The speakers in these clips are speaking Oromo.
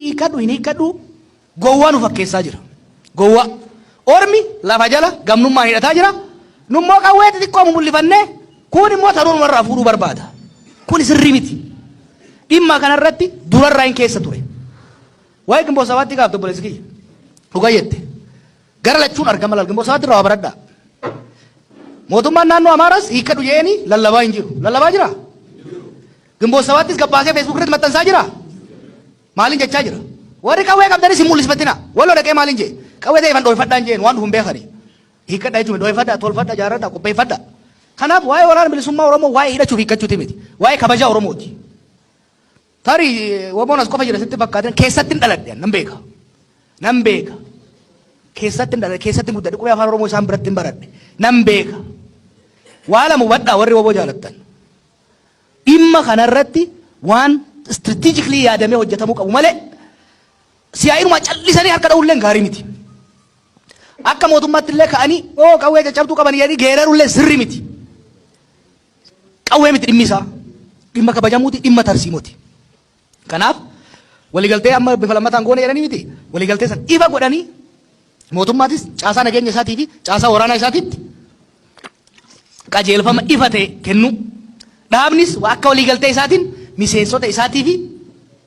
Hiikkadhu hin hiikkadhu gowwaa nu fakkeessaa jira. Gowwaa. Ormi lafa jala gamnummaan hidhataa jira. Nummoo qawwee xixiqqoo mumul'ifannee kun immoo taruu numarraa fuudhuu barbaada. Kun sirrii miti. Dhimma kanarratti durarraa hin keessa ture. Waa'ee Ginboot Sabaatti gaafte obboleessi kiyya. Dhugaa jette. Gara lachuun argama laal Ginboot Sabaatti irraa waa baradhaa. Mootummaan naannoo Amaaraas hiikkadhu jedheeni lallabaa hin jiru. Lallabaa jiraa? Ginboot Sabaattis gabbaasee Facebook irratti maxxansaa jiraa? Maaliin jechaa jira? Warri qawwee qabdanis hin mul'isfatina. Walloo dhaqee maaliin jee? Qawwee ta'e ifan dhooyfadhaan jeen waan dhufu hin beekani. Hiikkadhaa jechuun dhooyfadhaa, tolfadhaa, jaarradhaa, qopheeffadhaa. Kanaaf waa'ee waraana bilisummaa Oromoo waa'ee hidhachuuf hiikkachuuti miti. Waa'ee kabajaa Oromooti. Tarii WBOn as qofa jira sitti fakkaatin keessatti hin dhaladhe nan beeka. Nan beeka. Keessatti hin dhaladhe, keessatti hin guddadhe, qubee afaan Oromoo isaan biratti hin baradhe. Nan beeka. Waa lama hubadhaa warri WBO jaalattan. Dhimma kanarratti waan strategically yaadamee hojjetamuu qabu malee siyaa'inuma callisanii harka dha'uullee gaarii miti. Akka mootummaatti illee ka'anii oo qawwee caccabtuu qaban jedhanii geeraruullee sirrii miti. Qawwee miti dhimmi isaa. Dhimma kabajamuuti, dhimma tarsiimooti. Kanaaf waliigaltee amma bifa lammataan goone jedhanii miti. Waliigaltee san ifa godhanii mootummaatis caasaa nageenya isaatii fi caasaa waraanaa isaatiitti qajeelfama ifa ta'e kennuu. Dhaabnis akka waliigaltee isaatiin miseensota isaatii fi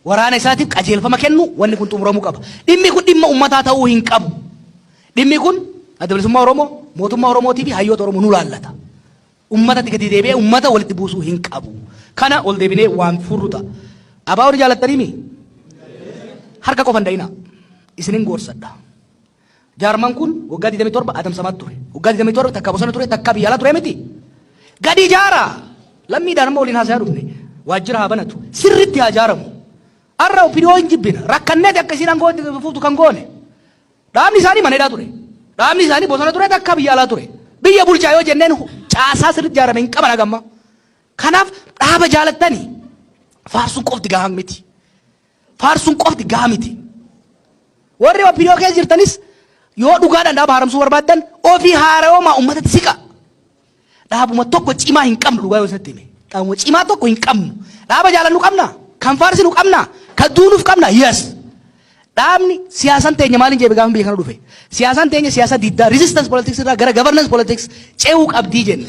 waraana isaatiif qajeelfama kennu wanni kun xumuramuu qaba. Dhimmi kun dhimma ummataa ta'uu hin qabu. Dhimmi kun Adda Bilisummaa Oromoo, mootummaa Oromootii fi hayyoota Oromoo nu laallata. Ummatatti gadi deebi'ee ummata walitti buusuu hin qabu. Kana ol deebinee waan furru ta'a. ABO ni jaalattaniimi? Harka qofa hin da'inaa. Isinin goorsadha. Jaarmaan kun waggaa 27 adamsamaa ture. Waggaa 27 takka bosona ture, takka biyya alaa ture miti. Gadi ijaaraa. Lammiidhaan amma waliin haasayaa dhufne. Waajjira haa banatu. Sirriitti haa ijaaramu. Har'a OPDO hin jibbina. Rakkanneeti akka isiin aangoo itti fuuftu kan goone. Dhaabni isaanii mana hidhaa ture. Dhaabni isaanii bosona ture takka biyya alaa ture. Biyya bulchaa yoo jenneen caasaa sirriitti ijaarame hin qaban hagamma. Kanaaf dhaaba jaalattanii faarsuun qofti gahaa miti. Faarsuun qofti gahaa miti. Warri OPDO keessa jirtanis yoo dhugaadhaan dhaaba haaromsuu barbaaddan ofii haara'oomaa uummatatti siqa. Dhaabuma tokko cimaa hin qabnu dhugaa yoo isinitti hime. Dhaabuma cimaa tokko hin qabnu. Dhaaba jaalannu qabna. Kan faarsinu qabna. Kan duunuuf qabna. Yes. Dhaabni siyaasaan teenya maaliin jedhe gaafa biyya kana dhufe. Siyaasaan teenya siyaasa diddaa resistance politics irraa gara governance politics ce'uu qabdii jenne.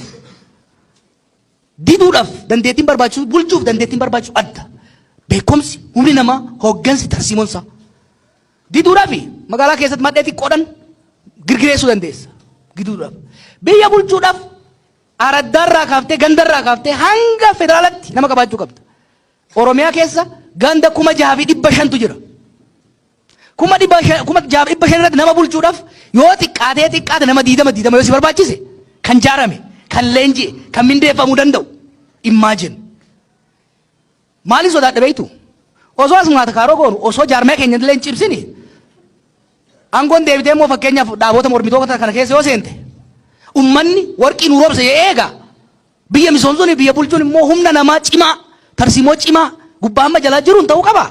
Diduudhaaf dandeettiin barbaachisu, bulchuuf dandeettiin barbaachisu adda. Beekumsi, humni namaa, hooggansi, tarsiimoonsaa. Diduudhaaf magaalaa keessatti madhee xiqqoodhaan girgireessuu dandeessa. Diduudhaaf. Biyya bulchuudhaaf araddaarraa kaaftee gandarraa kaaftee hanga federaalatti nama qabaachuu qabda. Oromiyaa keessa ganda 6,500tu jira. 6,500 irratti nama bulchuudhaaf yoo xiqqaatee xiqqaate nama diidama diidama yoo si barbaachise kan jaarame, kan leenji'e, kan mindeeffamuu danda'u. Imagine. Maaliin sodaadha beektu? Osoo as maata kaaroo goonu, osoo jaarmee keenya illee hin cimsini, aangoon deebitee immoo fakkeenyaaf dhaabota mormitoota kana keessa yoo seente, ummanni warqii nu roobse eega. Biyya misoomsuun, biyya bulchuun immoo humna namaa cimaa, tarsiimoo cimaa gubbaa amma jalaa jiruun ta'uu qaba.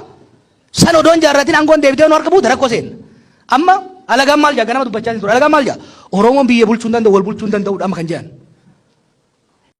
San odoon jaarratiin aangoon deebitee nu harka buute rakkoo seenna. Amma alagaan maal jaa? Ganama dubbachaa ture. Alagaan maal jaa? Oromoon biyya bulchuu hin danda'u, wal bulchuu hin danda'udha amma kan jedhan.